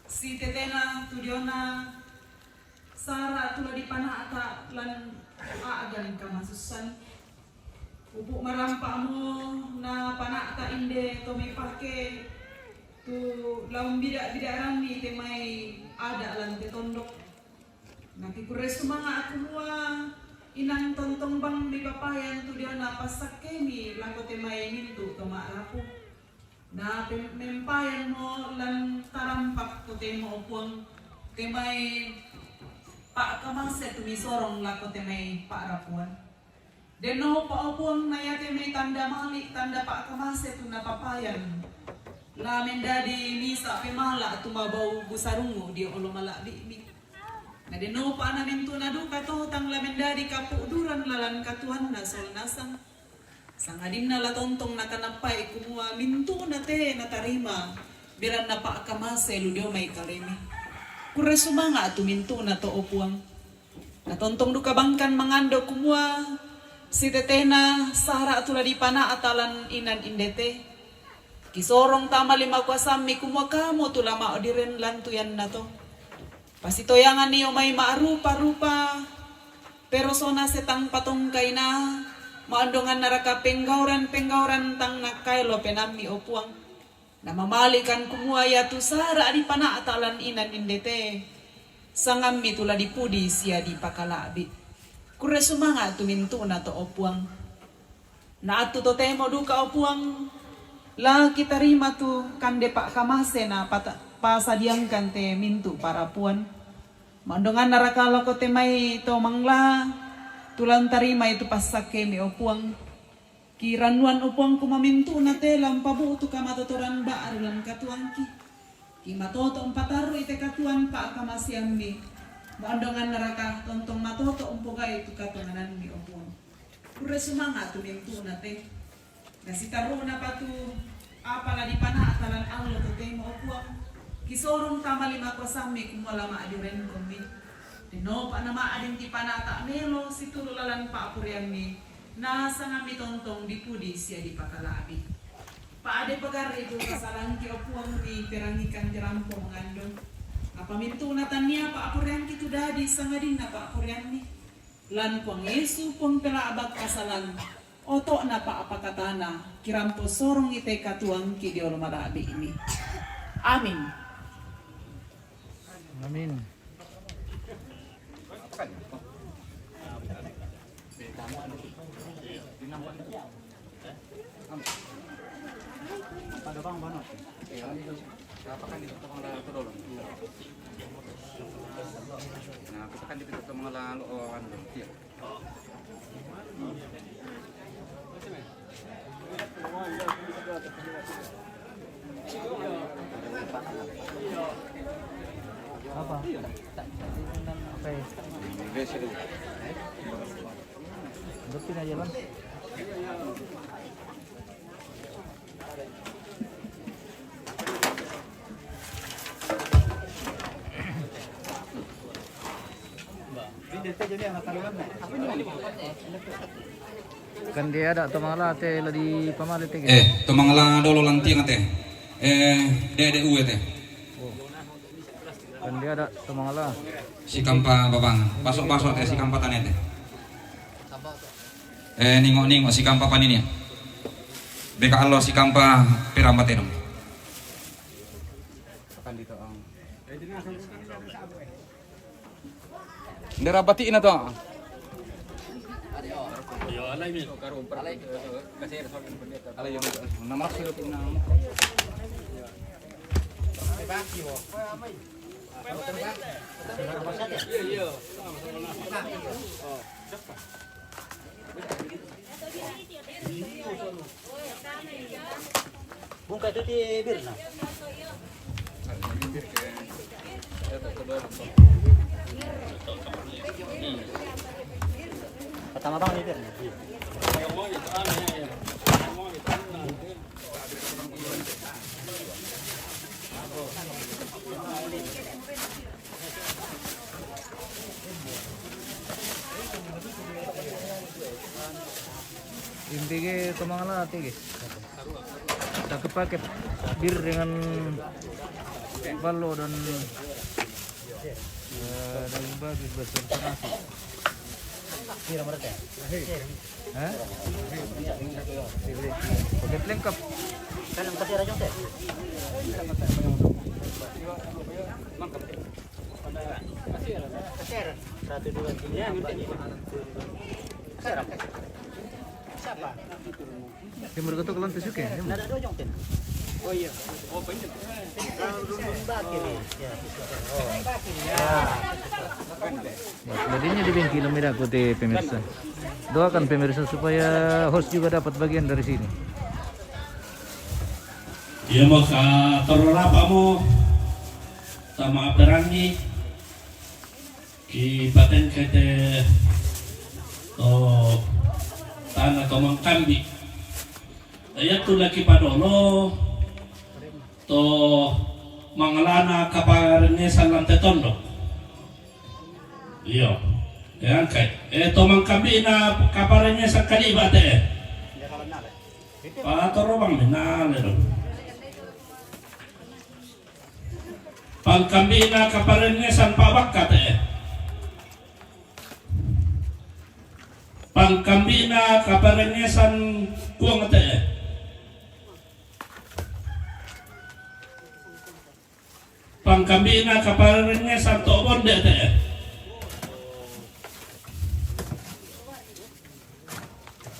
Sitetena tu diona sara' tu la dipana'ta lan a'gan kamasussan. Upu' marampa' mo na pana'ta inde to mipake tu la umbida'-bida'ranni te mai ada' lan te tondok. Nakikurre sumanga' kumua inang tontong bang mipapayan tu diona passakkemi lako te mai mintu' to ma'rapu. Na pem-, mempayan mo lan tarampak totemo, o Puang, te mai pa'kamase tu misorong lako te mai pa'rapuan. Dennopa, o Puang, na iate mai tanda mali', tanda pa'kamase tu napapayan, la mendadi misa' pemala' tu mabau busarungngu' dio olo mala'bi'mi. Na dennopa na mintu'na duka to tang la mendadi kapu'duran lalan katuoanna sola nasang. Sangadinna la tontong nakanappa'i kumua mintu'na te natarima belanna pa'kamase lu dio mai kalemi. Kurre sumanga' tu mintu'na to, o Puang. Na tontong duka bangkan mangando kumua sitetena sara' tu la dipana'ta lan inan indete. Kisorong tama lima kuasammi kumua kamu tu la ma'diren lan tu iannato. Pasitoyanganni io mai ma'rupa-rupa perosona setang patongkaina, ma'ondongannaraka penggauran-penggauran tang nakkaelo penaammi, o Puang. Na mamalikan kumua iatu sara' dipana'ta lan inan indete, sangammi tu la dipudi sia dipakala'bi'. Kurre sumanga' tu mintu'na to, o Puang. Na attu totemo duka, o Puang, la kitarima tu kande pa'kamase na pata-, pasadiangkan te mintu' parapuan. Ma'ondongannaraka lako te mai to mangla, tu la untarimai tu passakkemi, o Puang. Kirannuan, o Puang, kumua mintu'na te la umpabu'tu kamatotoran ba'ru lan katuoangki. Kimatoto' umpatarru'i te katuoan pa'kamaseammi. Ma'ondongannaraka tontong matoto' umpogai tu katonganammi, o Puang. Kurre sumanga' tu mintu'na te. Na sitarru'napa tu apa la dipana'ta lan allo totemo, o Puang. Kisorong tama lima kuasammi kumua la ma'direnkomi. Dennopa na ma'din kipana'ta melo situru' lalan pa'poraiammi, na sangammi tontong dipudi sia dipakala'bi'. Pa'ade pagarri' tu kasalangki, o Puang, miperangikan te rampo mangando. Apa mintu'na tania pa'poraiangki tu dadi sangadinna pa'poraiammi. Lan Puang Yesu, Puang pela'bak kasalang, oto'na pa'pakatana, kirampo sorongi te katuoangki dio olo mala'bi'mi. Amin. Amin. Apa? Oke. Hidupin aja, Bang. Kan dia ada to mangala te la dipamali te. Eh, to mangala dolo lantiang te. Eh, dede uwe te. Oh. Kan dia ada to mangala. Sikampa babang, baso-baso te, sikampa tane te. Eh, ningo-ningo sikampa paninia. Beka allo sikampa peramba tenong. Nde rabati'na to. Ayo, alai mi. Alai. Alai, nama sudah punya. Bungkai tu ti birna. Pertama-tama ni, Pir. Inti ke tomang la tege. Tak pakai bir dengan ballo dan, eh, daging babi beserta nasi. Hah? Paket lengkap. Kan kasih rajong teh. Satu, dua, tiga, empat, lima. Siapa? Yang bergetuk lantai suke. Ada dua jong teh. Oh iya. Oh, banyak. Baki ni. Ya. Oh. Baki ni. Ya. Jadinya di bengkel mira kuti pemirsa. Doakan pemirsa supaya host juga dapat bagian dari sini. Iya, mau ka terlalu apa mau sama Aperangi ki paten kete to tanah to mangkambi. Iya tu lagi padolo to mangalana kaparengesan lante tondok. Iyo. Ya angkai. Eh, to mangkambi na kaparengesan kaliba te. Patorobang minale do. Pangkambi na kaparengesan pabakka te. Pangkambi na kaparengesan kuang te. Pangkambi na kaparengesan to bonde te.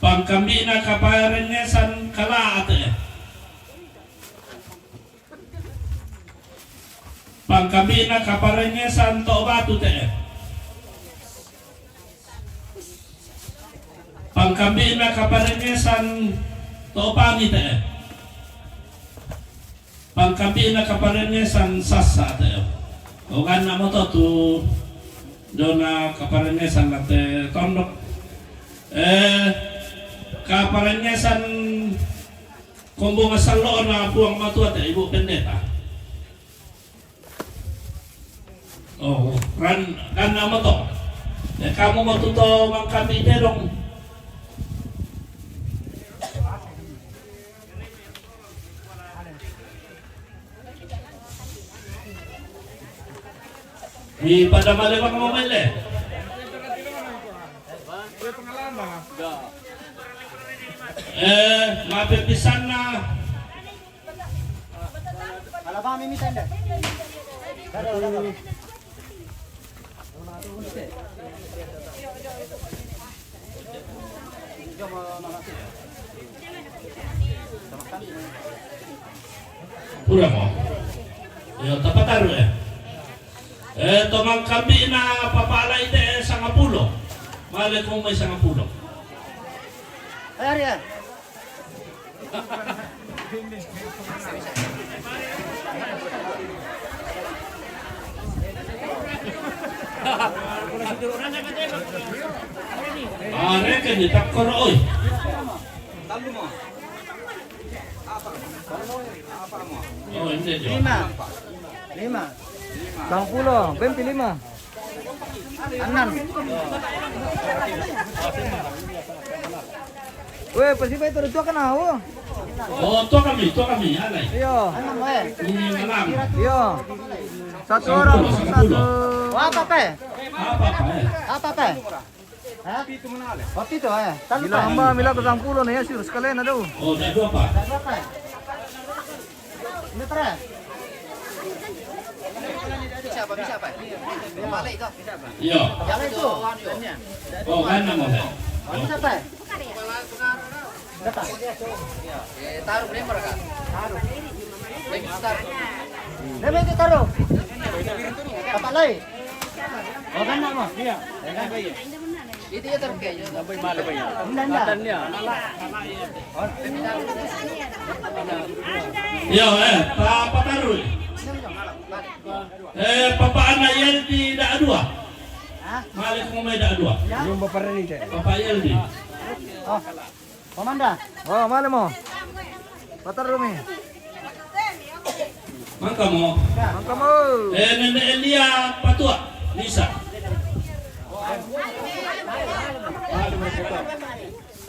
Pangkambi na kaparengesan kala te. Pangkambi na kaparengesan to batu te. Pangkambi na kaparengesan to pani te. Pangkambi na kaparengesan sasa te. Ogan na moto tu dona kaparengesan lante tondok. Eh, kaparengesan kombong asal lo na puang matua te, Ibu Pendeta. Oh, ran, ran nama to? Ya, kamu mau tuto mangkami te dong. Di pada male bang mau mele. Eh, mape pisanna. Alabami mi tenda. Pura mo. Yo, tapataru ya. Eh, tomang kambi na papalai te sangapulo. Male kong may sangapulo. Ay, ari, ah. Ah, reckon ni takkoro, oi. Oh, hindi, jo. Lima. Lima. Sampulo, benti lima. Anam. Weh, persiba itu tua kena, oh. Oh, tua kami, tua kami, alai. Iya. Anam, weh. Ini enam. Iya. Satu orang, satu. Oh, apa, Pe? Apa, Pe? Apa, Pe? Hah? Oh, pitu, eh. Gila, hamba mila ke sampulo na ya, sir, sekalian ada. Oh, tak dua, Pak. Tak dua, Pe. Ini, Pe. Bisa apa, bisa apa? Balik itu. Iya. Balik itu. Oh, kan nama saya. Oh, ini siapa? Siapa? Eh, taruh beli mereka. Taruh. Beli taruh. Dia itu taruh. Apa lagi? Oh, kan nama? Iya. Ya kan, Pak? Itu ya taruh kayaknya. Enggak, enggak. Iya, eh, apa taruh? Eh, Papa Ana Yeldi da dua. Hah? Malik mo may da dua. Ya? Yung baparani te. Papa Yeldi. Oh. Komanda. Oh, mali mo. Patar rumi. Mangka mo. Mangka mo. Eh, Nene Elia Patua. Misa.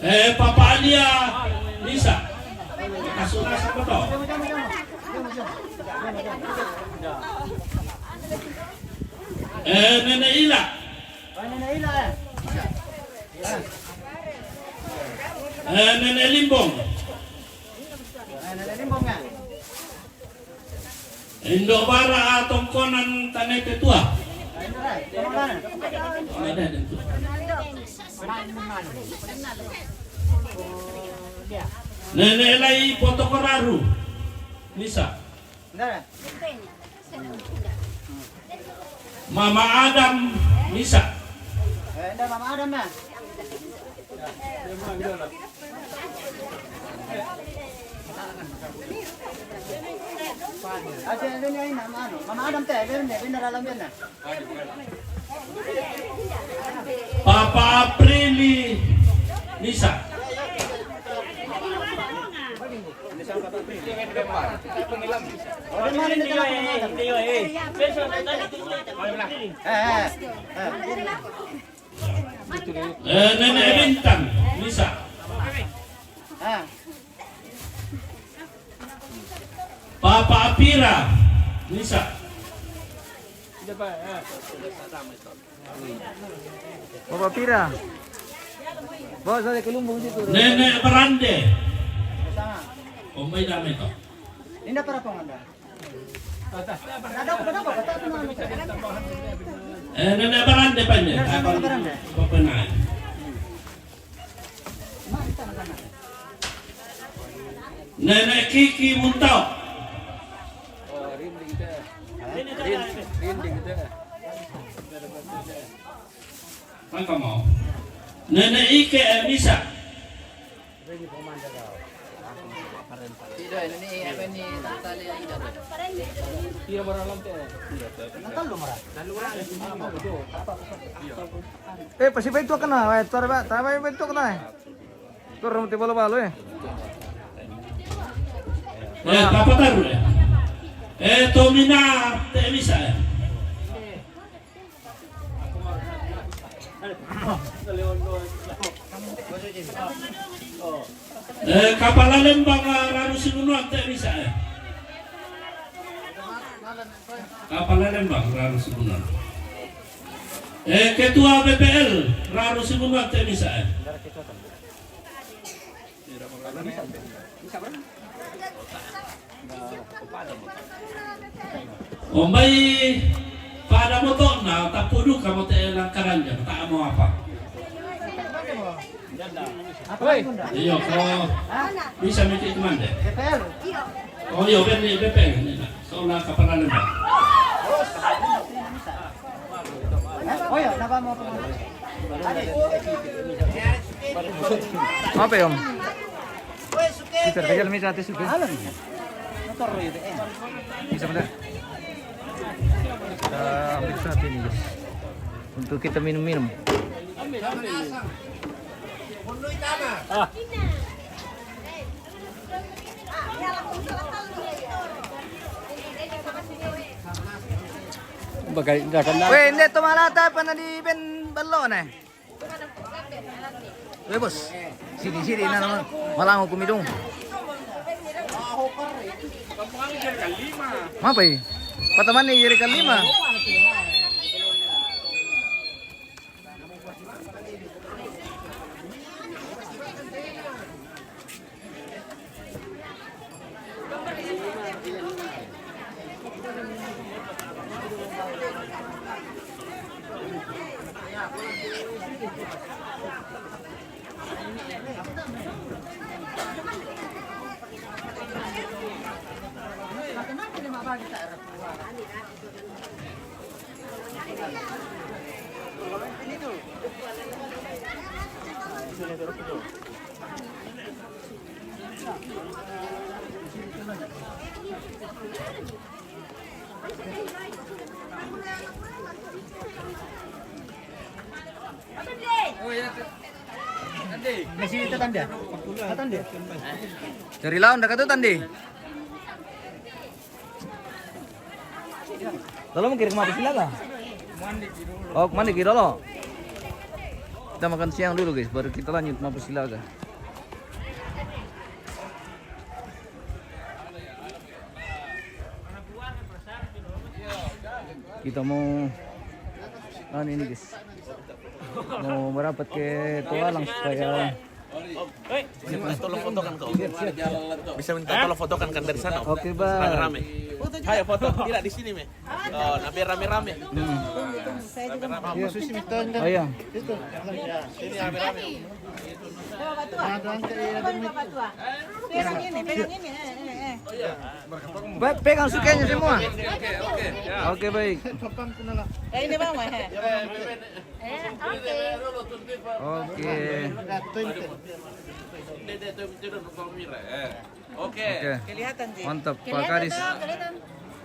Eh, Papa Alia, Lisa. Kasuna sa ko to. Eh, Nene Ila. Eh, Nene Limbong. Indo bara atongkonan tane tetua. Ada dan tua. Nene lai Potokoraru. Misa. Mama Adam, Misa. Eh, nda Mama Adam na. Ate, ini, ini, Mama Adam te, ini, ini, ini dalam dia na. Papa Aprili, Misa. Eh, Nene Bintang, Misa. Papa Apira, Misa. Bapak Pira. Bawa saya ke lumbung situ. Nenek Berande. Ombai damai to. Ini para penganda. Ada apa, ada apa? Kata apa namanya? Eh, Nenek Berande, Pak, ini. Nenek Berande. Bapak naik. Nenek Kiki Muntau. Mangka mo. Nenek Ike, eh, Misa. Eh, pasi pa itu kena, eh, tar ba, tar ba itu kena, eh. Turun ti balo-balo, eh. Eh, Papa Taru, eh. Eh, Tomina, te Misa, eh. Eh, Kapala Lembang, eh, Raru Sinunuan, te Misa, eh. Kapala Lembang, Raru Sinunuan. Eh, Ketua B P L, Raru Sinunuan, te Misa, eh. Ombai pada moto na tapudu kamu te langkaran ja, tak mau apa. Iyo, ko Misa miki kemande. Oh, iyo, ben ni B P L ni na. Soalnya kapan ada, Mbak? Oh, iya, kenapa mau apa, Om? Kita kerja demi satu suka. Alam. Motor itu, eh. Bisa, benar? Kita ambil satu ini, guys. Untuk kita minum-minum. Ah. Bagai, nda kana. Weh, nde to malata pa na di ben ballo na. Weh, boss. Sidi, sidi na naman. Malango kumidong. Mapay. Pataman ni jerikan lima. Masih itu tanda? Tanda? Cari lawan dekat tu tanda. Lalu mau kirim apa sila lah? Oh, kemana kira lo? Kita makan siang dulu guys, baru kita lanjut Mapasilaga. Kita mau, anu ini guys, mau merapat ke Toalang supaya. Om, ini minta tolong fotokan kau. Bisa minta tolong fotokan kan dari sana, Om? Oke, Bang. Rame-rame. Ayo foto, tidak di sini, me. Oh, nabi rame-rame. Hmm. Saya juga mau. Iya. Oh, iya. Itu. Ini rame-rame. Bapak tua. Ada angkat ya, ada mic. Pegang ini, pegang ini. Eh, eh, eh. Pe-, pegang sukanya semua. Oke, baik. Eh, ini Bang, eh. Eh, oke. Oke. Oke. Oke. Kelihatan, Ji. Mantap, Pak Kadis.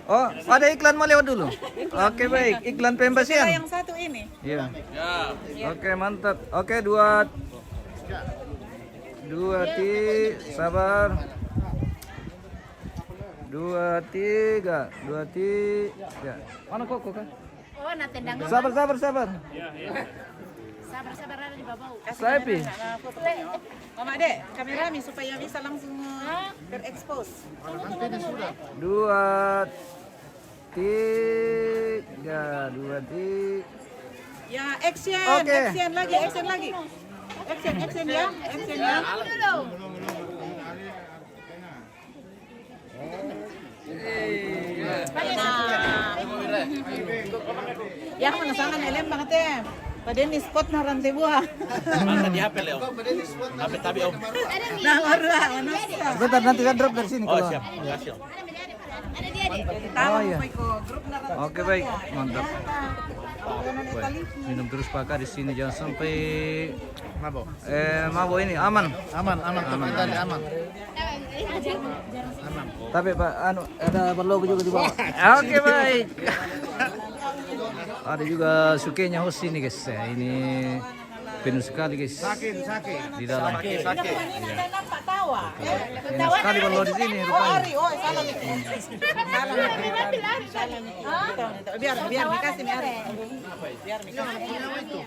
Oh, ada iklan mau lewat dulu. Oke, baik. Iklan pembasian. Yang satu ini. Iya. Oke, mantap. Oke, dua, dua, ti-, sabar. Dua, tiga, dua, tiga. Mana kok, kok, kan? Oh, na tendang. Sabar, sabar, sabar. Sabar, sabar, ada di bawah. Saya pi. Mama Dek, kamera mi supaya bisa langsung, eh, terekspos. Dua, tiga, dua, tiga. Ya, action, oke. Action lagi, action lagi. Action, action ya, action ya. Yang mana sana nelem banget ya. Pada ini spot na rantai buah. Mana di H P, Leo? H P tabi, Om. Nah, baru lah, mana? Bentar, nanti saya drop dari sini. Oh, kalau siap. Makasih, Om. Kita mau ikut grup na rantai buah. Oke, baik. Mantap. Minum terus, Pak, di sini, jangan sampai mabok. Eh, mabok ini aman. Aman, aman, aman. Aman. Tapi, Pak, anu, ada berlogo juga di bawah. Oke, baik. Ada juga sukenya host ini, guys. Ya, ini penuh sekali, guys. Sakit, sakit. Di dalam. Sakit, sakit. Iya. Enak sekali kalau di sini rupanya. Biar, biar dikasih, biar. Biar dikasih.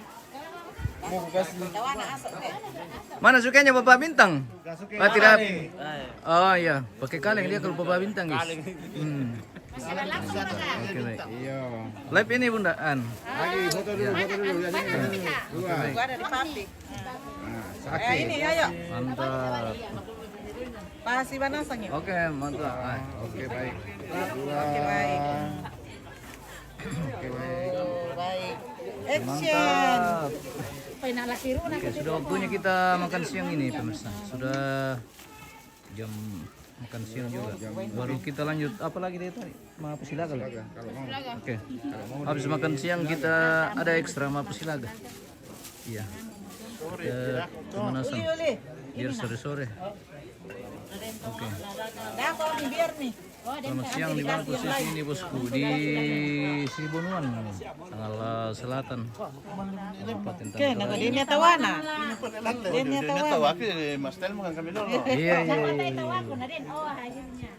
Mana sukanya Bapak Bintang? Ah, tidak. Oh, iya, pakai kaleng dia kalau Bapak Bintang, guys. Hmm. Oke, baik. Iya. Live ini, Bunda An. Lagi foto dulu, foto dulu. Ya, ini. Dua. Gua ada di publik. Nah, eh, ini, ayo. Mantap. Masih panas angin. Oke, mantap. Ah, oke, baik. Oke, baik. Oke, baik. Oh, baik. Action. Mantap. Oke, sudah waktunya kita makan siang ini, pemirsa. Sudah jam makan siang juga. Baru kita lanjut apa lagi deh tadi? Mapasilaga lagi. Oke. Habis makan siang kita ada ekstra Mapasilaga. Iya. Ke pemanasan. Biar sore-sore. Oke. Dah, kalau di biar nih. Selamat siang, di mana posisi ini, bosku? Di Sibonuan, Tangerang Selatan. Kabupaten Tangerang. Oke, nah, dia tahu, nah. Dia tahu, aku, Mas Telmo kan kami dulu. Iya, iya, iya, iya.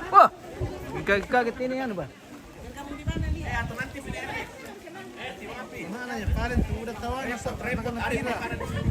Wah, kaget, kaget ini anu, Bang. Mana ya, paling tuh udah tahu aja, sok repot, repot, ada yang tidak. Ada di sini.